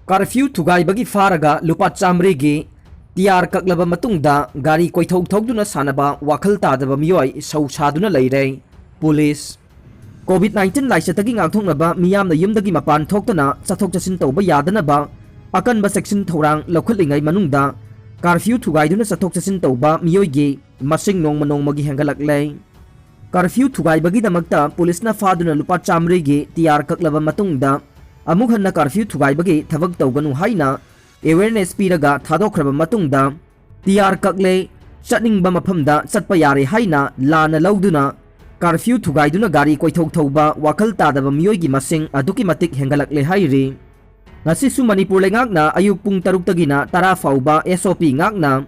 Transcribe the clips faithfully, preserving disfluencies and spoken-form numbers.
Curfew ꯊꯨꯒꯥꯏꯕꯒꯤ ꯐꯥꯔꯒ ꯂꯨꯄꯥ ꯆꯥꯃꯔꯤꯒꯤ tear ꯀꯛꯂꯕ ꯃꯇꯨꯡꯗ ꯒꯥꯔꯤ ꯀꯣꯏꯊꯧ ꯊꯧꯗꯨꯅ ꯁꯥꯟꯅꯕ ꯋꯥꯈꯜ ꯇꯥꯗꯕ ꯃꯤꯑꯣꯏ ꯁꯧ ꯁꯥꯗꯨꯅ ꯂꯩꯔꯦ꯫ ꯄꯨꯂꯤꯁ꯫ COVID nineteen ꯂꯥꯏꯆꯠꯇꯒꯤ ꯉꯥꯛꯊꯣꯛꯅꯕ ꯃꯤꯌꯥꯝꯅ ꯌꯨꯝꯗꯒꯤ ꯃꯄꯥꯟ ꯊꯣꯛꯇꯅ ꯆꯠꯊꯣꯛ ꯆꯠꯁꯤꯟ ꯇꯧꯕ ꯌꯥꯗꯅꯕ ꯑꯀꯟꯕ ꯆꯦꯛꯁꯤꯟ ꯊꯧꯔꯥꯡ ꯂꯧꯈꯠꯂꯤꯉꯩ ꯃꯅꯨꯡꯗ curfew ꯊꯨꯒꯥꯏꯗꯨꯅ ꯆꯠꯊꯣꯛ ꯆꯠꯁꯤꯟ ꯇꯧꯕ ꯃꯤꯑꯣꯏꯒꯤ ꯃꯁꯤꯡ ꯅꯣꯡꯃ ꯅꯣꯡꯃꯒꯤ ꯍꯦꯟꯒꯠꯂꯛꯂꯦ꯫ Curfew ꯊꯨꯒꯥꯏꯕꯒꯤꯗꯃꯛꯇ ꯄꯨꯂꯤꯁꯅ ꯐꯥꯗꯨꯅ ꯂꯨꯄꯥ ꯆꯥꯃꯔꯤꯒꯤ ꯇꯤꯌꯥꯔ ꯀꯛꯂꯕ ꯃꯇꯨꯡꯗ ꯑꯃꯨꯛ ꯍꯟꯅ curfew ꯊꯨꯒꯥꯏꯕꯒꯤ ꯊꯕꯛ ꯇꯧꯒꯅꯨ ꯍꯥꯏꯅ awareness ꯄꯤꯔꯒ ꯊꯥꯗꯣꯛꯈ꯭ꯔꯕ ꯃꯇꯨꯡꯗ ꯇꯤꯌꯥꯔ ꯀꯛꯂꯦ, ꯆꯠꯅꯤꯡꯕ ꯃꯐꯝꯗ ꯆꯠꯄ ꯌꯥꯔꯦ ꯍꯥꯏꯅ ꯂꯥꯟꯅ ꯂꯧꯗꯨꯅ curfew ꯊꯨꯒꯥꯏꯗꯨꯅ ꯒꯥꯔꯤ ꯀꯣꯏꯊꯧ ꯊꯧꯕ ꯋꯥꯈꯜ ꯇꯥꯗꯕ ꯃꯤꯑꯣꯏꯒꯤ ꯃꯁꯤꯡ ꯑꯗꯨꯛꯀꯤ ꯃꯇꯤꯛ ꯍꯦꯟꯒꯠꯂꯛꯂꯦ ꯍꯥꯏꯔꯤ꯫ ꯉꯁꯤꯁꯨ ꯃꯅꯤꯄꯨꯔ ꯂꯩꯉꯥꯛꯅ ꯑꯌꯨꯛ ꯄꯨꯡ ꯇꯔꯨꯛꯇꯒꯤꯅ ꯇꯔꯥ ꯐꯥꯎꯕ S O P ꯉꯥꯛꯅ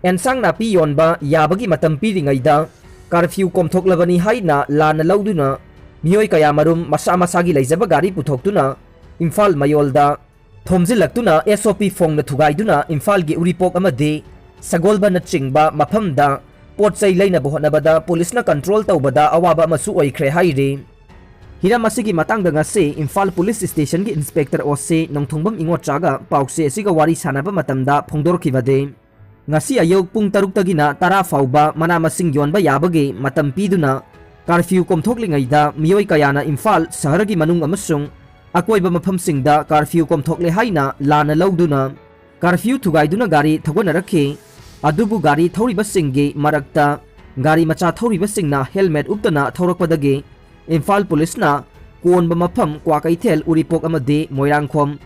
ꯑꯦꯟꯁꯥꯡ ꯅꯥꯄꯤ ꯌꯣꯟꯕ ꯌꯥꯕꯒꯤ ꯃꯇꯝ ꯄꯤꯔꯤꯉꯩꯗ curfew ꯀꯣꯝꯊꯣꯛꯂꯕꯅꯤ ꯍꯥꯏꯅ ꯂꯥꯟꯅ ꯂꯧꯗꯨꯅ ꯃꯤꯑꯣꯏ ꯀꯌꯥꯃꯔꯨꯝ ꯃꯁꯥ ꯃꯁꯥꯒꯤ ꯂꯩꯖꯕ ꯒꯥꯔꯤ ꯄꯨꯊꯣꯛꯇꯨꯅ ꯏꯝꯐꯥꯜ ꯃꯌꯣꯜꯗ ꯊꯣꯝꯖꯤꯜꯂꯛꯇꯨꯅ S O P ꯐꯣꯡꯅ ꯊꯨꯒꯥꯏꯗꯨꯅ ꯏꯝꯐꯥꯜꯒꯤ ꯎꯔꯤꯄꯣꯛ ꯑꯃꯗꯤ ꯁꯒꯣꯜꯕꯟꯅꯆꯤꯡꯕ ꯃꯐꯝꯗ ꯄꯣꯠ ꯆꯩ ꯂꯩꯅꯕ ꯍꯣꯠꯅꯕꯗ ꯄꯨꯂꯤꯁꯅ control ꯇꯧꯕꯗ ꯑꯋꯥꯕ ꯑꯃꯁꯨ ꯑꯣꯏꯈ꯭ꯔꯦ ꯍꯥꯏꯔꯤ꯫ ꯍꯤꯔꯝ ꯑꯁꯤꯒꯤ ꯃꯇꯥꯡꯗ ꯉꯁꯤ ꯏꯝꯐꯥꯜ ꯄꯨꯂꯤꯁ ꯁ꯭ꯇꯦꯁꯟꯒꯤ ꯏꯟꯁꯄꯦꯛꯇꯔ ꯑꯣ ꯁꯤ ꯅꯣꯡꯊꯣꯡꯕꯝ ꯏꯉꯣꯆꯥꯒ ꯄꯥꯎꯆꯦ ꯑꯁꯤꯒ ꯋꯥꯔꯤ ꯁꯥꯟꯅꯕ ꯃꯇꯝꯗ ꯐꯣꯡꯗꯣꯔꯛꯈꯤꯕꯗꯤ, ꯉꯁꯤ ꯑꯌꯨꯛ ꯄꯨꯡ ꯇꯔꯨꯛꯇꯒꯤꯅ ꯇꯔꯥ ꯐꯥꯎꯕ ꯃꯅꯥ ꯃꯁꯤꯡ ꯌꯣꯟꯕ ꯌꯥꯕꯒꯤ ꯃꯇꯝ ꯄꯤꯗꯨꯅ curfew ꯀꯣꯝꯊꯣꯛꯂꯤꯉꯩꯗ ꯃꯤꯑꯣꯏ ꯀꯌꯥꯅ ꯏꯝꯐꯥꯜ ꯁꯍꯔꯒꯤ ꯃꯅꯨꯡ ꯑꯃꯁꯨꯡ ꯑꯀꯣꯏꯕ ꯃꯐꯝꯁꯤꯡꯗ curfew ꯀꯣꯝꯊꯣꯛꯂꯦ ꯍꯥꯏꯅ ꯂꯥꯟꯅ ꯂꯧꯗꯨꯅ curfew ꯊꯨꯒꯥꯏꯗꯨꯅ ꯒꯥꯔꯤ ꯊꯧꯒꯠꯅꯔꯛꯈꯤ꯫ ꯑꯗꯨꯕꯨ ꯒꯥꯔꯤ ꯊꯧꯔꯤꯕꯁꯤꯡꯒꯤ ꯃꯔꯛꯇ ꯒꯥꯔꯤ ꯃꯆꯥ ꯊꯧꯔꯤꯕꯁꯤꯡꯅ helmet ꯎꯞꯇꯅ ꯊꯧꯔꯛꯄꯗꯒꯤ ꯏꯝꯐꯥꯜ ꯄꯨꯂꯤꯁꯅ ꯀꯣꯟꯕ ꯃꯐꯝ ꯀ꯭ꯋꯥꯀꯩꯊꯦꯜ, ꯎꯔꯤꯄꯣꯛ ꯑꯃꯗꯤ ꯃꯣꯏꯔꯥꯡꯈꯣꯝ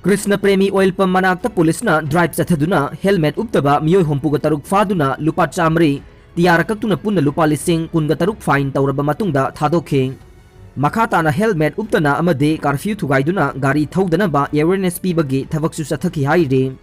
ꯀ꯭ꯔꯤꯁꯅ ꯄ꯭ꯔꯦꯃꯤ oil pump ꯃꯅꯥꯛꯇ ꯄꯨꯂꯤꯁꯅ drive ꯆꯠꯊꯗꯨꯅ helmet ꯎꯞꯇꯕ ꯃꯤꯑꯣꯏ ꯍꯨꯝꯐꯨꯒ ꯇꯔꯨꯛ ꯐꯥꯗꯨꯅ ꯂꯨꯄꯥ ꯆꯥꯃꯔꯤ ꯇꯤꯌꯥꯔ ꯀꯛꯇꯨꯅ ꯄꯨꯟꯅ ꯂꯨꯄꯥ ꯂꯤꯁꯤꯡ ꯀꯨꯟꯒ ꯇꯔꯨꯛ fine ꯇꯧꯔꯕ ꯃꯇꯨꯡꯗ ꯊꯥꯗꯣꯛꯈꯤ꯫ ꯃꯈꯥ ꯇꯥꯅ helmet ꯎꯞꯇꯅ ꯑꯃꯗꯤ curfew ꯊꯨꯒꯥꯏꯗꯨꯅ ꯒꯥꯔꯤ ꯊꯧꯗꯅꯕ awareness ꯄꯤꯕꯒꯤ ꯊꯕꯛꯁꯨ ꯆꯠꯊꯈꯤ ꯍꯥꯏꯔꯤ꯫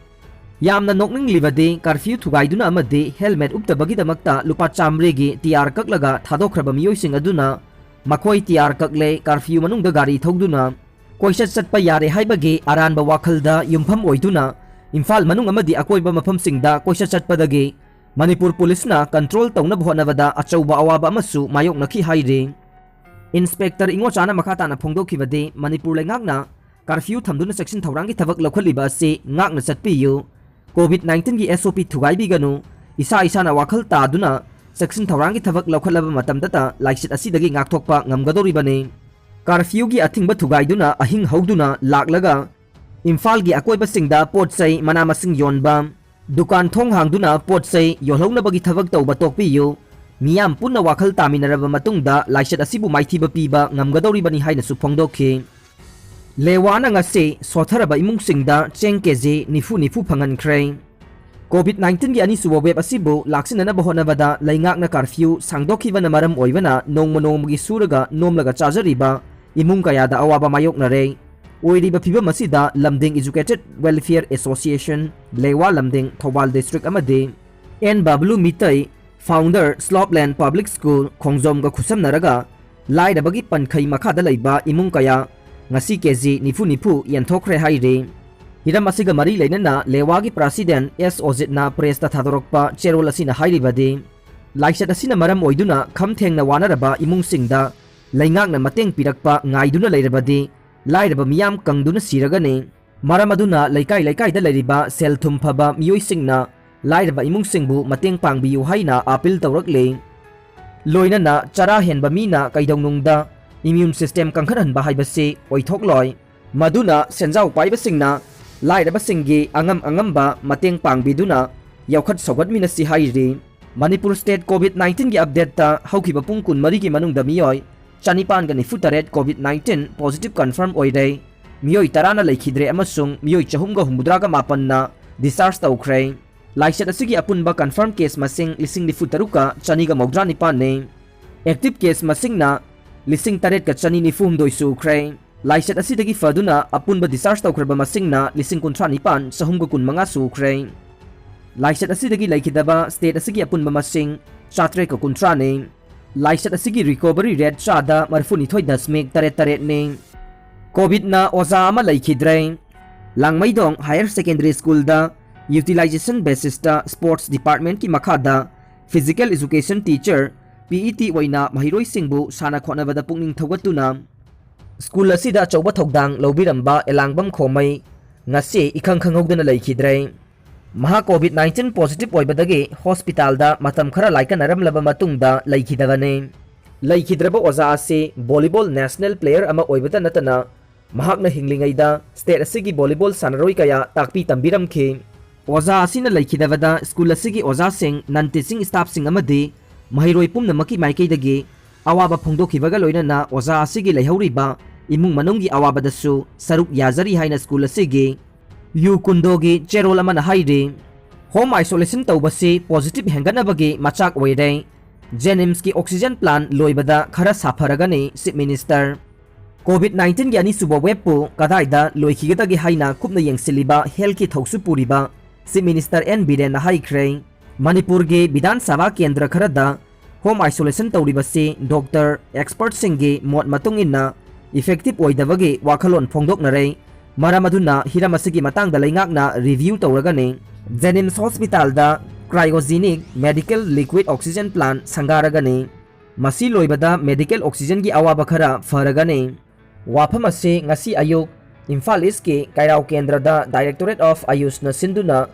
ꯌꯥꯝꯅ ꯅꯣꯛꯅꯤꯡꯂꯤꯕꯗꯤ curfew ꯊꯨꯒꯥꯏꯗꯨꯅ ꯑꯃꯗꯤ helmet ꯎꯞꯇꯕꯒꯤꯗꯃꯛꯇ ꯂꯨꯄꯥ ꯆꯥꯃꯔꯤꯒꯤ ꯇꯤꯌꯥꯔ ꯀꯛꯂꯒ ꯊꯥꯗꯣꯛꯈ꯭ꯔꯕ ꯃꯤꯑꯣꯏꯁꯤꯡ ꯑꯗꯨꯅ ꯃꯈꯣꯏ ꯇꯤꯌꯥꯔ ꯀꯛꯂꯦ, curfew ꯃꯅꯨꯡꯗ ꯒꯥꯔꯤ ꯊꯧꯗꯨꯅ ꯀꯣꯏꯆꯠ ꯆꯠꯄ ꯌꯥꯔꯦ ꯍꯥꯏꯕꯒꯤ ꯑꯔꯥꯟꯕ ꯋꯥꯈꯜꯗ ꯌꯨꯝꯐꯝ ꯑꯣꯏꯗꯨꯅ ꯏꯝꯐꯥꯜ ꯃꯅꯨꯡ ꯑꯃꯗꯤ ꯑꯀꯣꯏꯕ ꯃꯐꯝꯁꯤꯡꯗ ꯀꯣꯏꯆꯠ ꯆꯠꯄꯗꯒꯤ ꯃꯅꯤꯄꯨꯔ ꯄꯨꯂꯤꯁꯅ control ꯇꯧꯅꯕ ꯍꯣꯠꯅꯕꯗ ꯑꯆꯧꯕ ꯑꯋꯥꯕ ꯑꯃꯁꯨ ꯃꯥꯌꯣꯛꯅꯈꯤ ꯍꯥꯏꯔꯤ꯫ ꯏꯟꯁꯄꯦꯛꯇꯔ ꯏꯉꯣꯆꯥꯅ ꯃꯈꯥ ꯇꯥꯅ ꯐꯣꯡꯗꯣꯛꯈꯤꯕꯗꯤ, ꯃꯅꯤꯄꯨꯔ ꯂꯩꯉꯥꯛꯅ ꯀꯥꯔꯐ꯭ꯌꯨ ꯊꯝꯗꯨꯅ ꯆꯦꯛꯁꯤꯟ ꯊꯧꯔꯥꯡꯒꯤ ꯊꯕꯛ ꯂꯧꯈꯠꯂꯤꯕ ꯑꯁꯤ ꯉꯥꯛꯅ ꯆꯠꯄꯤꯌꯨ꯫ ꯀꯣꯚꯤꯗ ꯅꯥꯏꯟꯇꯤꯟꯒꯤ ꯑꯦꯁ ꯑꯣ ꯄꯤ ꯊꯨꯒꯥꯏꯕꯤꯒꯅꯨ꯫ ꯏꯁꯥ ꯏꯁꯥꯅ ꯋꯥꯈꯜ ꯇꯥꯗꯨꯅ ꯆꯦꯛꯁꯤꯟ ꯊꯧꯔꯥꯡꯒꯤ ꯊꯕꯛ ꯂꯧꯈꯠꯂꯕ ꯃꯇꯝꯗꯇ ꯂꯥꯏꯆꯠ ꯑꯁꯤꯗꯒꯤ ꯉꯥꯛꯊꯣꯛꯄ ꯉꯝꯒꯗꯧꯔꯤꯕꯅꯤ꯫ ꯀꯥꯔꯐ꯭ꯌꯨꯒꯤ ꯑꯊꯤꯡꯕ ꯊꯨꯒꯥꯏꯗꯨꯅ ꯑꯍꯤꯡ ꯍꯧꯗꯨꯅ ꯂꯥꯛꯂꯒ ꯏꯝꯐꯥꯜꯒꯤ ꯑꯀꯣꯏꯕꯁꯤꯡꯗ ꯄꯣꯠ ꯆꯩ, ꯃꯅꯥ ꯃꯁꯤꯡ ꯌꯣꯟꯕ, ꯗꯨꯀꯥꯟ ꯊꯣꯡ ꯍꯥꯡꯗꯨꯅ ꯄꯣꯠ ꯆꯩ ꯌꯣꯜꯍꯧꯅꯕꯒꯤ ꯊꯕꯛ ꯇꯧꯕ ꯇꯣꯛꯄꯤꯌꯨ꯫ ꯃꯤꯌꯥꯝ ꯄꯨꯟꯅ ꯋꯥꯈꯜ ꯇꯥꯃꯤꯟꯅꯔꯕ ꯃꯇꯨꯡꯗ ꯂꯥꯏꯆꯠ ꯑꯁꯤꯕꯨ ꯃꯥꯏꯊꯤꯕ ꯄꯤꯕ ꯉꯝꯒꯗꯧꯔꯤꯕꯅꯤ ꯍꯥꯏꯅꯁꯨ ꯐꯣꯡꯗꯣꯛꯈꯤ꯫ ꯂꯦꯋꯥꯅ ꯉꯁꯤ ꯁꯣꯠꯊꯔꯕ ꯏꯃꯨꯡꯁꯤꯡꯗ ꯆꯦꯡ ꯀꯦꯖꯤ ꯅꯤꯐꯨ ꯅꯤꯐꯨ ꯐꯪꯍꯟꯈ꯭ꯔꯦ꯫ ꯀꯣꯚꯤꯗ ꯅꯥꯏꯟꯇꯤꯟꯒꯤ ꯑꯅꯤꯁꯨꯕ ꯋꯦꯕ ꯑꯁꯤꯕꯨ ꯂꯥꯛꯁꯤꯟꯅꯅꯕ ꯍꯣꯠꯅꯕꯗ ꯂꯩꯉꯥꯛꯅ ꯀꯥꯔꯐ꯭ꯌꯨ ꯁꯥꯡꯗꯣꯛꯈꯤꯕꯅ ꯃꯔꯝ ꯑꯣꯏꯕꯅ ꯅꯣꯡꯃ ꯅꯣꯡꯃꯒꯤ ꯁꯨꯔꯒ ꯅꯣꯝꯂꯒ ꯆꯥꯖꯔꯤꯕ ꯏꯃꯨꯡ ꯀꯌꯥꯗ ꯑꯋꯥꯕ ꯃꯥꯌꯣꯛꯅꯔꯦ꯫ ꯑꯣꯏꯔꯤꯕ ꯐꯤꯕꯝ ꯑꯁꯤꯗ Lamding Educated Welfare Association, Lewa Lamding, Thoubal district ꯑꯃꯗꯤ N Bablu Meitei, founder, Slopeland public school, ꯈꯣꯡꯖꯣꯝꯒ ꯈꯨꯠꯁꯝꯅꯔꯒ ꯂꯥꯏꯔꯕꯒꯤ ꯄꯟꯈꯩ ꯃꯈꯥꯗ ꯂꯩꯕ ꯏꯃꯨꯡ ꯀꯌꯥ ꯉꯁꯤ ꯀꯦꯖꯤ ꯅꯤꯐꯨ ꯅꯤꯐꯨ ꯌꯦꯟꯊꯣꯛꯈ꯭ꯔꯦ ꯍꯥꯏꯔꯤ꯫ ꯍꯤꯔꯝ ꯑꯁꯤꯒ ꯃꯔꯤ ꯂꯩꯅꯅ ꯂꯦꯋꯥꯒꯤ ꯄ꯭ꯔꯁꯤꯗꯦꯟ ꯑꯦꯁ ꯑꯣꯖꯤꯠꯅ ꯄ꯭ꯔꯦꯁꯇ ꯊꯥꯗꯣꯔꯛꯄ ꯆꯦꯔꯣꯜ ꯑꯁꯤꯅ ꯍꯥꯏꯔꯤꯕꯗꯤ, ꯂꯥꯏꯆꯠ ꯑꯁꯤꯅ ꯃꯔꯝ ꯑꯣꯏꯗꯨꯅ ꯈꯝ ꯊꯦꯡꯅ ꯋꯥꯅꯔꯕ ꯏꯃꯨꯡꯁꯤꯡꯗ ꯂꯩꯉꯥꯛꯅ ꯃꯇꯦꯡ ꯄꯤꯔꯛꯄ ꯉꯥꯏꯗꯨꯅ ꯂꯩꯔꯕꯗꯤ, ꯂꯥꯏꯔꯕ ꯃꯤꯌꯥꯝ ꯀꯪꯗꯨꯅ ꯁꯤꯔꯒꯅꯤ꯫ ꯃꯔꯝ ꯑꯗꯨꯅ ꯂꯩꯀꯥꯏ ꯂꯩꯀꯥꯏꯗ ꯂꯩꯔꯤꯕ ꯁꯦꯜ ꯊꯨꯝ ꯐꯕ ꯃꯤꯑꯣꯏꯁꯤꯡꯅ ꯂꯥꯏꯔꯕ ꯏꯃꯨꯡꯁꯤꯡꯕꯨ ꯃꯇꯦꯡ ꯄꯥꯡꯕꯤꯌꯨ ꯍꯥꯏꯅ ꯑꯥꯄꯤꯜ ꯇꯧꯔꯛꯂꯤ꯫ ꯂꯣꯏꯅꯅ ꯆꯔꯥ ꯍꯦꯟꯕ ꯃꯤꯅ ꯀꯩꯗꯧꯅꯨꯡꯗ ꯏꯃ꯭ꯌꯨꯟ ꯁꯤꯁꯇꯦꯝ ꯀꯟꯈꯠꯍꯟꯕ ꯍꯥꯏꯕꯁꯤ ꯑꯣꯏꯊꯣꯛꯂꯣꯏ꯫ ꯃꯗꯨꯅ ꯁꯦꯟꯖꯥꯎ ꯄꯥꯏꯕꯁꯤꯡꯅ ꯂꯥꯏꯔꯕꯁꯤꯡꯒꯤ ꯑꯉꯝ ꯑꯉꯝꯕ ꯃꯇꯦꯡ ꯄꯥꯡꯕꯤꯗꯨꯅ ꯌꯥꯎꯈꯠ ꯁꯧꯒꯠꯃꯤꯟꯅꯁꯤ ꯍꯥꯏꯔꯤ꯫ ꯃꯅꯤꯄꯨꯔ ꯁ꯭ꯇꯦꯠ ꯀꯣꯚꯤꯗ ꯅꯥꯏꯟꯇꯤꯟꯒꯤ ꯑꯞꯗꯦꯠꯇ ꯍꯧꯈꯤꯕ ꯄꯨꯡ ꯀꯨꯟꯃꯔꯤꯒꯤ ꯃꯅꯨꯡꯗ ꯃꯤꯑꯣꯏ ꯆꯅꯤꯄꯥꯟꯒ ꯅꯤꯐꯨ ꯇꯔꯦꯠ ꯀꯣꯚꯤꯗ ꯅꯥꯏꯟꯇꯤꯟ ꯄꯣꯖꯤꯇꯤꯚ ꯀꯟꯐꯥꯔꯝ ꯑꯣꯏꯔꯦ꯫ ꯃꯤꯑꯣꯏ ꯇꯔꯥꯅ ꯂꯩꯈꯤꯗ꯭ꯔꯦ ꯑꯃꯁꯨꯡ ꯃꯤꯑꯣꯏ ꯆꯍꯨꯝꯒ ꯍꯨꯝꯐꯨꯇꯔꯥꯒ ꯃꯥꯄꯟꯅ ꯗꯤꯁꯆꯥꯔꯖ ꯇꯧꯈ꯭ꯔꯦ꯫ ꯂꯥꯏꯆꯠ ꯑꯁꯤꯒꯤ ꯑꯄꯨꯟꯕ ꯀꯟꯐꯥꯔꯝ ꯀꯦꯁ ꯃꯁꯤꯡ ꯂꯤꯁꯤꯡ ꯅꯤꯐꯨ ꯇꯔꯨꯛꯀ ꯆꯅꯤꯒ ꯃꯧꯗ꯭ꯔꯥ ꯅꯤꯄꯥꯟꯅꯤ꯫ ꯑꯦꯛꯇꯤꯚ ꯀꯦꯁ ꯃꯁꯤꯡꯅ ꯂꯤꯁꯤꯡ ꯇꯔꯦꯠꯀ ꯆꯅꯤ ꯅꯤꯐꯨ ꯍꯨꯝꯗꯣꯏ ꯁꯨꯈ꯭ꯔꯦ꯫ ꯂꯥꯏꯆꯠ ꯑꯁꯤꯗꯒꯤ ꯐꯗꯨꯅ ꯑꯄꯨꯟꯕ ꯗꯤꯁꯆꯥꯔꯖ ꯇꯧꯈ꯭ꯔꯕ ꯃꯁꯤꯡꯅ ꯂꯤꯁꯤꯡ ꯀꯨꯟꯊ꯭ꯔꯥ ꯅꯤꯄꯥꯟ ꯆꯍꯨꯝꯒ ꯀꯨꯟꯃꯉꯥ ꯁꯨꯈ꯭ꯔꯦ꯫ ꯂꯥꯏꯆꯠ ꯑꯁꯤꯗꯒꯤ ꯂꯩꯈꯤꯗꯕ ꯁ꯭ꯇꯦꯠ ꯑꯁꯤꯒꯤ ꯑꯄꯨꯟꯕ ꯃꯁꯤꯡ ꯆꯥꯇ꯭ꯔꯦꯠꯀ ꯀꯨꯟꯊ꯭ꯔꯥꯅꯤ꯫ ꯂꯥꯏꯆꯠ ꯑꯁꯤꯒꯤ ꯔꯤꯀꯣꯚꯔꯤ ꯔꯦꯠ ꯆꯥꯗ ꯃꯔꯤꯐꯨꯅꯤꯊꯣꯏ ꯗꯁꯃꯤꯛ ꯇꯔꯦꯠ ꯇꯔꯦꯠꯅꯤ꯫ ꯀꯣꯚꯤꯗꯅ ꯑꯣꯖꯥ ꯑꯃ ꯂꯩꯈꯤꯗ꯭ꯔꯦ꯫ ꯂꯥꯡꯃꯩꯗꯣꯡ ꯍꯥꯌꯔ ꯁꯦꯀꯦꯟꯗꯔꯤ ꯁ꯭ꯀꯨꯜꯗ ꯌꯨꯇꯤꯂꯥꯏꯖꯦꯁꯟ ꯕꯦꯁꯤꯁꯇ ꯁ꯭ꯄꯣꯔꯠꯁ ꯗꯤꯄꯥꯔꯠꯃꯦꯟꯠꯀꯤ ꯃꯈꯥꯗ ꯐꯤꯖꯤꯀꯦꯜ ꯑꯦꯖꯨꯀꯦꯁꯟ ꯇꯤꯆꯔ, ꯄꯤ ꯏ ꯇꯤ, ꯑꯣꯏꯅ ꯃꯍꯩꯔꯣꯏꯁꯤꯡꯕꯨ ꯁꯥꯟꯅ ꯈꯣꯠꯅꯕꯗ ꯄꯨꯛꯅꯤꯡ ꯊꯧꯒꯠꯇꯨꯅ ꯁ꯭ꯀꯨꯜ ꯑꯁꯤꯗ ꯑꯆꯧꯕ ꯊꯧꯗꯥꯡ ꯂꯧꯕꯤꯔꯝꯕ ꯑꯦꯂꯥꯡꯕꯝ ꯈꯣꯃꯩ ꯉꯁꯤ ꯏꯈꯪ ꯈꯪꯍꯧꯗꯅ ꯂꯩꯈꯤꯗ꯭ꯔꯦ꯫ ꯃꯍꯥꯛ ꯀꯣꯚꯤꯗ ꯅꯥꯏꯟꯇꯤꯟ ꯄꯣꯖꯤꯇꯤꯚ ꯑꯣꯏꯕꯗꯒꯤ ꯍꯣꯁꯄꯤꯇꯥꯜꯗ ꯃꯇꯝ ꯈꯔ ꯂꯥꯏꯀꯠꯅꯔꯝꯂꯕ ꯃꯇꯨꯡꯗ ꯂꯩꯈꯤꯗꯕꯅꯤ꯫ ꯂꯩꯈꯤꯗ꯭ꯔꯕ ꯑꯣꯖꯥ ꯑꯁꯤ ꯚꯣꯂꯤꯕꯣꯜ ꯅꯦꯁꯅꯦꯜ ꯄ꯭ꯂꯦꯌꯔ ꯑꯃ ꯑꯣꯏꯕꯇ ꯅꯠꯇꯅ, ꯃꯍꯥꯛꯅ ꯍꯤꯡꯂꯤꯉꯩꯗ ꯁ꯭ꯇꯦꯠ ꯑꯁꯤꯒꯤ ꯚꯣꯂꯤꯕꯣꯜ ꯁꯥꯟꯅꯔꯣꯏ ꯀꯌꯥ ꯇꯥꯛꯄꯤ ꯇꯝꯕꯤꯔꯝꯈꯤ꯫ ꯑꯣꯖꯥ ꯑꯁꯤꯅ ꯂꯩꯈꯤꯗꯕꯗ ꯁ꯭ꯀꯨꯜ ꯑꯁꯤꯒꯤ ꯑꯣꯖꯥꯁꯤꯡ, ꯅꯟ ꯇꯤꯆꯤꯡ ꯁ꯭ꯇꯥꯐꯁꯤꯡ ꯑꯃꯗꯤ ꯃꯍꯩꯔꯣꯏ ꯄꯨꯝꯅꯃꯛꯀꯤ ꯃꯥꯏꯀꯩꯗꯒꯤ ꯑꯋꯥꯕ ꯐꯣꯡꯗꯣꯛꯈꯤꯕꯒ ꯂꯣꯏꯅꯅ ꯑꯣꯖꯥ ꯑꯁꯤꯒꯤ ꯂꯩꯍꯧꯔꯤꯕ ꯏꯃꯨꯡ ꯃꯅꯨꯡꯒꯤ ꯑꯋꯥꯕꯗꯁꯨ ꯁꯔꯨꯛ ꯌꯥꯖꯔꯤ ꯍꯥꯏꯅ ꯁ꯭ꯀꯨꯜ ꯑꯁꯤꯒꯤ ꯌꯨ ꯀꯨꯟꯗꯣꯒꯤ ꯆꯦꯔꯣꯜ ꯑꯃꯅ ꯍꯥꯏꯔꯤ꯫ ꯍꯣꯝ ꯑꯥꯏꯁꯣꯂꯦꯁꯟ ꯇꯧꯕꯁꯤ ꯄꯣꯖꯤꯇꯤꯚ ꯍꯦꯟꯒꯠꯅꯕꯒꯤ ꯃꯆꯥꯛ ꯑꯣꯏꯔꯦ꯫ ꯖꯦꯅꯤꯝꯁꯀꯤ ꯑꯣꯛꯁꯤꯖꯟ ꯄ꯭ꯂꯥꯟ ꯂꯣꯏꯕꯗ ꯈꯔ ꯁꯥꯐꯔꯒꯅꯤ, ꯆꯤꯐ ꯃꯤꯅꯤꯁꯇꯔ꯫ ꯀꯣꯚꯤꯗ ꯅꯥꯏꯟꯇꯤꯟꯒꯤ ꯑꯅꯤꯁꯨꯕ ꯋꯦꯕꯄꯨ ꯀꯗꯥꯏꯗ ꯂꯣꯏꯈꯤꯒꯗꯒꯦ ꯍꯥꯏꯅ ꯀꯨꯞꯅ ꯌꯦꯡꯁꯤꯜꯂꯤꯕ ꯍꯦꯜꯊꯀꯤ ꯊꯧꯁꯨ ꯄꯨꯔꯤꯕ ꯆꯤꯐ ꯃꯤꯅꯤꯁꯇꯔ ꯑꯦꯟ ꯕꯤꯔꯦꯟꯅ ꯍꯥꯏꯈ꯭ꯔꯦ꯫ ꯃꯅꯤꯄꯨꯔꯒꯤ ꯕꯤꯙꯥꯟ ꯁꯚꯥ ꯀꯦꯟꯗ꯭ꯔ ꯈꯔꯗ ꯍꯣꯝ ꯑꯥꯏꯁꯣꯂꯦꯁꯟ ꯇꯧꯔꯤꯕꯁꯤ ꯗꯣꯛꯇꯔ, ꯑꯦꯛꯁꯄꯔꯠꯁꯤꯡꯒꯤ ꯃꯣꯠ ꯃꯇꯨꯡ ꯏꯟꯅ ꯏꯐꯦꯛꯇꯤꯚ ꯑꯣꯏꯗꯕꯒꯤ ꯋꯥꯈꯜꯂꯣꯟ ꯐꯣꯡꯗꯣꯛꯅꯔꯦ꯫ ꯃꯔꯝ ꯑꯗꯨꯅ ꯍꯤꯔꯝ ꯑꯁꯤꯒꯤ ꯃꯇꯥꯡꯗ ꯂꯩꯉꯥꯛꯅ ꯔꯤꯚꯤꯌꯨ ꯇꯧꯔꯒꯅꯤ꯫ ꯖꯦꯅꯤꯝꯁ ꯍꯣꯁꯄꯤꯇꯥꯜꯗ ꯀ꯭ꯔꯥꯏꯑꯣꯖꯦꯅꯤꯛ ꯃꯦꯗꯤꯀꯦꯜ ꯂꯤꯀ꯭ꯋꯤꯗ ꯑꯣꯛꯁꯤꯖꯟ ꯄ꯭ꯂꯥꯟ ꯁꯪꯒꯥꯔꯒꯅꯤ꯫ ꯃꯁꯤ ꯂꯣꯏꯕꯗ ꯃꯦꯗꯤꯀꯦꯜ ꯑꯣꯛꯁꯤꯖꯟꯒꯤ ꯑꯋꯥꯕ ꯈꯔ ꯐꯔꯒꯅꯤ꯫ ꯋꯥꯐꯝ ꯑꯁꯤ ꯉꯁꯤ ꯑꯌꯨꯛ ꯏꯝꯐꯥꯜ ꯏꯁꯀꯤ ꯀꯩꯔꯥꯎ ꯀꯦꯟꯗ꯭ꯔꯗ ꯗꯥꯏꯔꯦꯛꯇꯣꯔꯦꯠ ꯑꯣꯐ ꯑꯌꯨꯁꯅ ꯁꯤꯟꯗꯨꯅ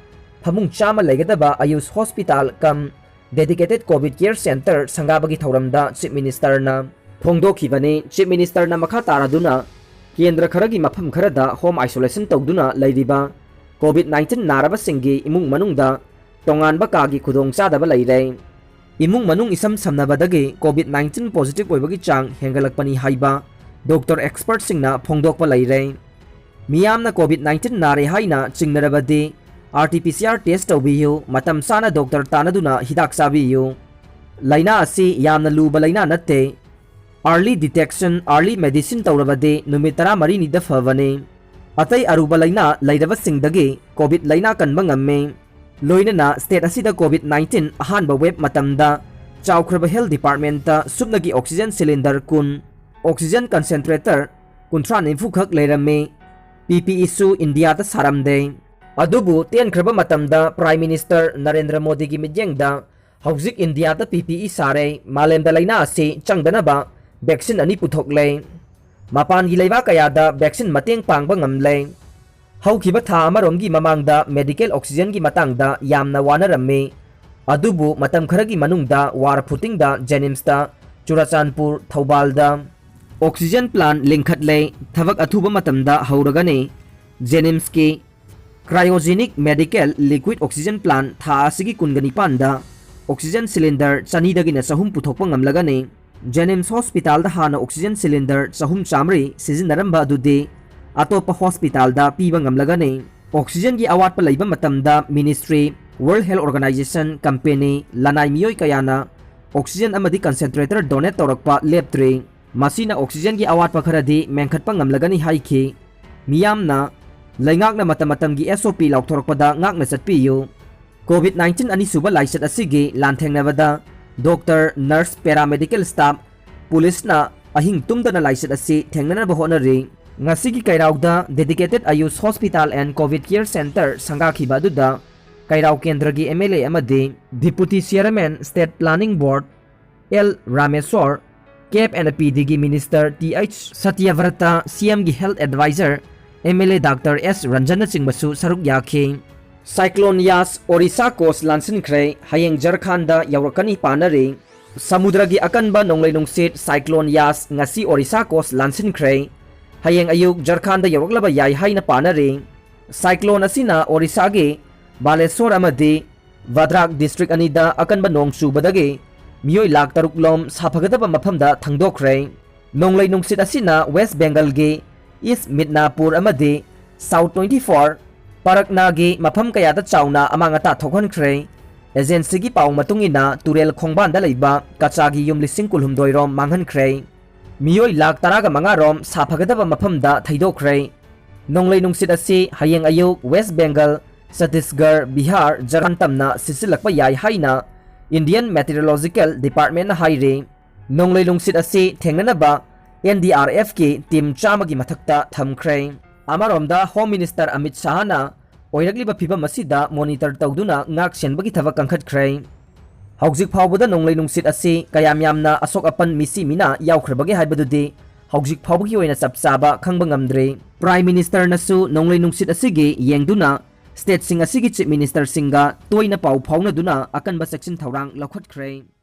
ꯐꯃꯨꯡ ꯆꯥꯝꯃ ꯂꯩꯒꯗꯕ ꯑꯌꯨꯁ ꯍꯣꯁꯄꯤꯇꯥꯜ ꯀꯝ ꯗꯦꯗꯤꯀꯦꯇꯦꯗ ꯀꯣꯚꯤꯗ ꯀꯦꯌꯔ ꯁꯦꯟꯇꯔ ꯁꯪꯒꯥꯕꯒꯤ ꯊꯧꯔꯝꯗ ꯆꯤꯐ ꯃꯤꯅꯤꯁꯇꯔꯅ ꯐꯣꯡꯗꯣꯛꯈꯤꯕꯅꯤ꯫ ꯆꯤꯐ ꯃꯤꯅꯤꯁꯇꯔꯅ ꯃꯈꯥ ꯇꯥꯔꯗꯨꯅ ꯀꯦꯟꯗ꯭ꯔ ꯈꯔꯒꯤ ꯃꯐꯝ ꯈꯔꯗ ꯍꯣꯝ ꯑꯥꯏꯁꯣꯂꯦꯁꯟ ꯇꯧꯗꯨꯅ ꯂꯩꯔꯤꯕ ꯀꯣꯚꯤꯗ ꯅꯥꯏꯟꯇꯤꯟ ꯅꯥꯔꯕꯁꯤꯡꯒꯤ ꯏꯃꯨꯡ ꯃꯅꯨꯡꯗ ꯇꯣꯉꯥꯟꯕ ꯀꯥꯒꯤ ꯈꯨꯗꯣꯡꯆꯥꯗꯕ ꯂꯩꯔꯦ꯫ ꯏꯃꯨꯡ ꯃꯅꯨꯡ ꯏꯁꯝ ꯁꯝꯅꯕꯗꯒꯤ ꯀꯣꯚꯤꯗ ꯅꯥꯏꯟꯇꯤꯟ ꯄꯣꯖꯤꯇꯤꯚ ꯑꯣꯏꯕꯒꯤ ꯆꯥꯡ ꯍꯦꯟꯒꯠꯂꯛꯄꯅꯤ ꯍꯥꯏꯕ ꯗꯣꯛꯇꯔ ꯑꯦꯛꯁꯄꯔꯠꯁꯤꯡꯅ ꯐꯣꯡꯗꯣꯛꯄ ꯂꯩꯔꯦ꯫ ꯃꯤꯌꯥꯝꯅ ꯀꯣꯚꯤꯗ ꯅꯥꯏꯟꯇꯤꯟ ꯅꯥꯔꯦ ꯍꯥꯏꯅ ꯆꯤꯡꯅꯔꯕꯗꯤ, R T P C R test ꯇꯧꯕꯤꯌꯨ, ꯃꯇꯝ ꯆꯥꯅ ꯗꯣꯛꯇꯔ ꯇꯥꯟꯅꯗꯨꯅ ꯍꯤꯗꯥꯛ ꯆꯥꯕꯤꯌꯨ꯫ ꯂꯥꯏꯅꯥ ꯑꯁꯤ ꯌꯥꯝꯅ ꯂꯨꯕ ꯂꯥꯏꯅꯥ ꯅꯠꯇꯦ꯫ ꯑꯥꯔꯂꯤ ꯗꯤꯇꯦꯛꯁꯟ, ꯑꯥꯔꯂꯤ ꯃꯦꯗꯤꯁꯤꯟ ꯇꯧꯔꯕꯗꯤ ꯅꯨꯃꯤꯠ ꯇꯔꯥꯃꯔꯤꯅꯤꯗ ꯐꯕꯅꯤ꯫ ꯑꯇꯩ ꯑꯔꯨꯕ ꯂꯥꯏꯅꯥ ꯂꯩꯔꯕꯁꯤꯡꯗꯒꯤ ꯀꯣꯚꯤꯗ ꯂꯥꯏꯅꯥ ꯀꯟꯕ ꯉꯝꯃꯤ꯫ ꯂꯣꯏꯅꯅ ꯁ꯭ꯇꯦꯠ ꯑꯁꯤꯗ ꯀꯣꯚꯤꯗ ꯅꯥꯏꯟꯇꯤꯟ ꯑꯍꯥꯟꯕ ꯋꯦꯕ ꯃꯇꯝꯗ ꯆꯥꯎꯈ꯭ꯔꯕ ꯍꯦꯜꯊ ꯗꯤꯄꯥꯔꯠꯃꯦꯟꯇ ꯁꯨꯞꯅꯒꯤ ꯑꯣꯛꯁꯤꯖꯟ ꯁꯤꯂꯤꯟꯗꯔ ꯀꯨꯟ, ꯑꯣꯛꯁꯤꯖꯟ ꯀꯟꯁꯦꯟꯇ꯭ꯔꯦꯇꯔ ꯀꯨꯟꯊ꯭ꯔꯥ ꯅꯤꯐꯨ ꯈꯛ ꯂꯩꯔꯝꯃꯤ꯫ ꯄꯤ ꯄꯤ ꯏꯁꯨ ꯏꯟꯗꯤꯌꯥꯗ ꯁꯥꯔꯝꯗꯦ꯫ ꯑꯗꯨꯕꯨ ꯇꯦꯟꯈ꯭ꯔꯕ ꯃꯇꯝꯗ ꯄ꯭ꯔꯥꯏꯝ ꯃꯤꯅꯤꯁꯇꯔ ꯅꯔꯦꯟꯗ꯭ꯔ ꯃꯣꯗꯤꯒꯤ ꯃꯤꯠꯌꯦꯡꯗ ꯍꯧꯖꯤꯛ ꯏꯟꯗꯤꯌꯥꯗ ꯄꯤ ꯄꯤ ꯏ ꯁꯥꯔꯦ, ꯃꯥꯂꯦꯝꯗ ꯂꯥꯏꯅꯥ ꯑꯁꯤ ꯆꯪꯗꯅꯕ ꯚꯦꯛꯁꯤꯟ ꯑꯅꯤ ꯄꯨꯊꯣꯛꯂꯦ꯫ ꯃꯄꯥꯟꯒꯤ ꯂꯩꯕꯥꯛ ꯀꯌꯥꯗ vaccine ꯃꯇꯦꯡ ꯄꯥꯡꯕ ꯉꯝꯂꯦ꯫ ꯍꯧꯈꯤꯕ ꯊꯥ ꯑꯃꯔꯣꯝꯒꯤ ꯃꯃꯥꯡꯗ medical oxygenꯒꯤ ꯃꯇꯥꯡꯗ ꯌꯥꯝꯅ ꯋꯥꯅꯔꯝꯃꯤ, ꯑꯗꯨꯕꯨ ꯃꯇꯝ ꯈꯔꯒꯤ ꯃꯅꯨꯡꯗ ꯋꯥꯔ ꯐꯨꯇꯤꯡꯗ JNIMSꯇ, ꯆꯨꯔꯆꯥꯟꯄꯨꯔ, ꯊꯧꯕꯥꯜꯗ oxygen plant ꯂꯤꯡꯈꯠꯂꯦ꯫ ꯊꯕꯛ ꯑꯊꯨꯕ ꯃꯇꯝꯗ ꯍꯧꯔꯒꯅꯤ꯫ JNIMSꯀꯤ cryogenic medical liquid oxygen plant ꯊꯥ ꯑꯁꯤꯒꯤ ꯀꯨꯟꯒ ꯅꯤꯄꯥꯟꯗ oxygen cylinder ꯆꯅꯤꯗꯒꯤꯅ ꯆꯍꯨꯝ ꯄꯨꯊꯣꯛꯄ ꯉꯝꯂꯒꯅꯤ꯫ JNIMS hospitalꯗ ꯍꯥꯟꯅ oxygen cylinder ꯆꯍꯨꯝ ꯆꯥꯃꯔꯤ ꯁꯤꯖꯤꯟꯅꯔꯝꯕ ꯑꯗꯨꯗꯤ ꯑꯇꯣꯞꯄ hospitalꯗ ꯄꯤꯕ ꯉꯝꯂꯒꯅꯤ꯫ Oxygenꯒꯤ ꯑꯋꯥꯠꯄ ꯂꯩꯕ ꯃꯇꯝꯗ ministry, World Health Organization, company, ꯂꯅꯥꯏ ꯃꯤꯑꯣꯏ ꯀꯌꯥꯅ oxygen ꯑꯃꯗꯤ concentrator donate ꯇꯧꯔꯛꯄ ꯂꯦꯞꯇ꯭ꯔꯤ꯫ ꯃꯁꯤꯅ oxygenꯒꯤ ꯑꯋꯥꯠꯄ ꯈꯔꯗꯤ ꯃꯦꯟꯈꯠꯄ ꯉꯝꯂꯒꯅꯤ ꯍꯥꯏꯈꯤ꯫ ꯃꯤꯌꯥꯝꯅ ꯂꯩꯉꯥꯛꯅ ꯃꯇꯝ ꯃꯇꯝꯒꯤ SOP ꯂꯥꯎꯊꯣꯔꯛꯄꯗ ꯉꯥꯛꯅ ꯆꯠꯄꯤꯌꯨ꯫ COVID nineteen ꯑꯅꯤꯁꯨꯕ ꯂꯥꯏꯆꯠ ꯑꯁꯤꯒꯤ ꯂꯥꯟꯊꯦꯡꯅꯕꯗ doctor, nurse, paramedical staff, ꯄꯨꯂꯤꯁꯅ ꯑꯍꯤꯡ ꯇꯨꯝꯗꯅ ꯂꯥꯏꯆꯠ ꯑꯁꯤ ꯊꯦꯡꯅꯅꯕ ꯍꯣꯠꯅꯔꯤ꯫ ꯉꯁꯤꯒꯤ ꯀꯩꯔꯥꯎꯗ dedicated Ayush Hospital and COVID Care Center ꯁꯪꯒꯥꯈꯤꯕ ꯑꯗꯨꯗ ꯀꯩꯔꯥꯎ ꯀꯦꯟꯗ꯭ꯔꯒꯤ MLA ꯑꯃꯗꯤ Deputy Chairman State Planning Board L Rameswar, CAB and PDꯒꯤ Minister Th Satyavrata, CMꯒꯤ Health Advisor MLA Doctor S ꯔꯟꯖꯟꯅꯆꯤꯡꯕꯁꯨ ꯁꯔꯨꯛ ꯌꯥꯈꯤ꯫ Cyclone Yaas ꯑꯣꯔꯤꯁꯥ coast ꯂꯥꯟꯁꯤꯟꯈ꯭ꯔꯦ, ꯍꯌꯦꯡ ꯖꯔꯈꯥꯟꯗ ꯌꯧꯔꯛꯀꯅꯤ ꯄꯥꯅꯔꯤ꯫ ꯁꯃꯨꯗ꯭ꯔꯒꯤ ꯑꯀꯟꯕ ꯅꯣꯡꯂꯩ ꯅꯨꯡꯁꯤꯠ Cyclone Yaas ꯉꯁꯤ ꯑꯣꯔꯤꯁꯥ coast ꯂꯥꯟꯁꯤꯟꯈ꯭ꯔꯦ, ꯍꯌꯦꯡ ꯑꯌꯨꯛ ꯖꯔꯈꯥꯟꯗ ꯌꯧꯔꯛꯂꯕ ꯌꯥꯏ ꯍꯥꯏꯅ ꯄꯥꯅꯔꯤ꯫ Cyclone ꯑꯁꯤꯅ ꯑꯣꯔꯤꯁꯥꯒꯤ ꯕꯥꯂꯦꯁꯣꯔ ꯑꯃꯗꯤ ꯚꯗ꯭ꯔꯥꯛ district ꯑꯅꯤꯗ ꯑꯀꯟꯕ ꯅꯣꯡ ꯆꯨꯕꯗꯒꯤ ꯃꯤꯑꯣꯏ ꯂꯥꯈ ꯇꯔꯨꯛ ꯂꯣꯝ ꯁꯥꯐꯒꯗꯕ ꯃꯐꯝꯗ ꯊꯪꯗꯣꯛꯈ꯭ꯔꯦ꯫ ꯅꯣꯡꯂꯩ ꯅꯨꯡꯁꯤꯠ ꯑꯁꯤꯅ West Bengalꯒꯤ East Midnapur ꯑꯃꯗꯤ South twenty four Parganagi ꯃꯐꯝ ꯀꯌꯥꯗ ꯆꯥꯎꯅ ꯑꯃꯥꯡ ꯑꯇꯥ ꯊꯣꯛꯍꯟꯈ꯭ꯔꯦ꯫ Agencyꯒꯤ ꯄꯥꯎ ꯃꯇꯨꯡ ꯏꯟꯅ, ꯇꯨꯔꯦꯜ ꯈꯣꯡꯕꯥꯟꯗ ꯂꯩꯕ ꯀꯆꯥꯒꯤ ꯌꯨꯝ ꯂꯤꯁꯤꯡ ꯀꯨꯟꯍꯨꯝꯗꯣꯏ ꯔꯣꯝ ꯃꯥꯡꯍꯟꯈ꯭ꯔꯦ꯫ ꯃꯤꯑꯣꯏ ꯂꯥꯈ ꯇꯔꯥꯒ ꯃꯉꯥ ꯔꯣꯝ ꯁꯥꯐꯒꯗꯕ ꯃꯐꯝꯗ ꯊꯩꯗꯣꯛꯈ꯭ꯔꯦ꯫ ꯅꯣꯡꯂꯩ ꯅꯨꯡꯁꯤꯠ ꯑꯁꯤ ꯍꯌꯦꯡ ꯑꯌꯨꯛ West Bengal, ꯆꯇꯤꯁꯒꯔ, ꯕꯤꯍꯥꯔ, ꯖꯔꯈꯥꯟ ꯇꯝꯅ ꯁꯤꯠꯆꯤꯜꯂꯛꯄ ꯌꯥꯏ ꯍꯥꯏꯅ Indian Meteorological Departmentꯅ ꯍꯥꯏꯔꯤ꯫ ꯅꯣꯡꯂꯩ ꯅꯨꯡꯁꯤꯠ ꯑꯁꯤ ꯊꯦꯡꯅꯅꯕ NDRFꯀꯤ team ꯆꯥꯝꯃꯒꯤ ꯃꯊꯛꯇ ꯊꯝꯈ꯭ꯔꯦ꯫ ꯑꯃꯔꯣꯝꯗ, Home Minister ꯑꯃꯤꯠ ꯁꯥꯍꯅ ꯑꯣꯏꯔꯛꯂꯤꯕ ꯐꯤꯚꯝ ꯑꯁꯤꯗ monitor ꯇꯧꯗꯨꯅ ꯉꯥꯛ ꯁꯦꯟꯕꯒꯤ ꯊꯕꯛ ꯀꯟꯈꯠꯈ꯭ꯔꯦ꯫ ꯍꯧꯖꯤꯛ ꯐꯥꯎꯕꯗ ꯅꯣꯡꯂꯩ ꯅꯨꯡꯁꯤꯠ ꯑꯁꯤ ꯀꯌꯥꯝ ꯌꯥꯝꯅ ꯑꯁꯣꯛ ꯑꯄꯟ, ꯃꯤꯁꯤ ꯃꯤꯅꯥ ꯌꯥꯎꯈ꯭ꯔꯕꯒꯦ ꯍꯥꯏꯕꯗꯨꯗꯤ ꯍꯧꯖꯤꯛ ꯐꯥꯎꯕꯒꯤ ꯑꯣꯏꯅ ꯆꯞ ꯆꯥꯕ ꯈꯪꯕ ꯉꯝꯗ꯭ꯔꯤ꯫ Prime Ministerꯅꯁꯨ ꯅꯣꯡꯂꯩ ꯅꯨꯡꯁꯤꯠ ꯑꯁꯤꯒꯤ ꯌꯦꯡꯗꯨꯅ stateꯁꯤꯡ ꯑꯁꯤꯒꯤ Chief Ministerꯁꯤꯡꯒ ꯇꯣꯏꯅ ꯄꯥꯎ ꯐꯥꯎꯅꯗꯨꯅ ꯑꯀꯟꯕ ꯆꯦꯛꯁꯤꯟ ꯊꯧꯔꯥꯡ ꯂꯧꯈꯠꯈ꯭ꯔꯦ꯫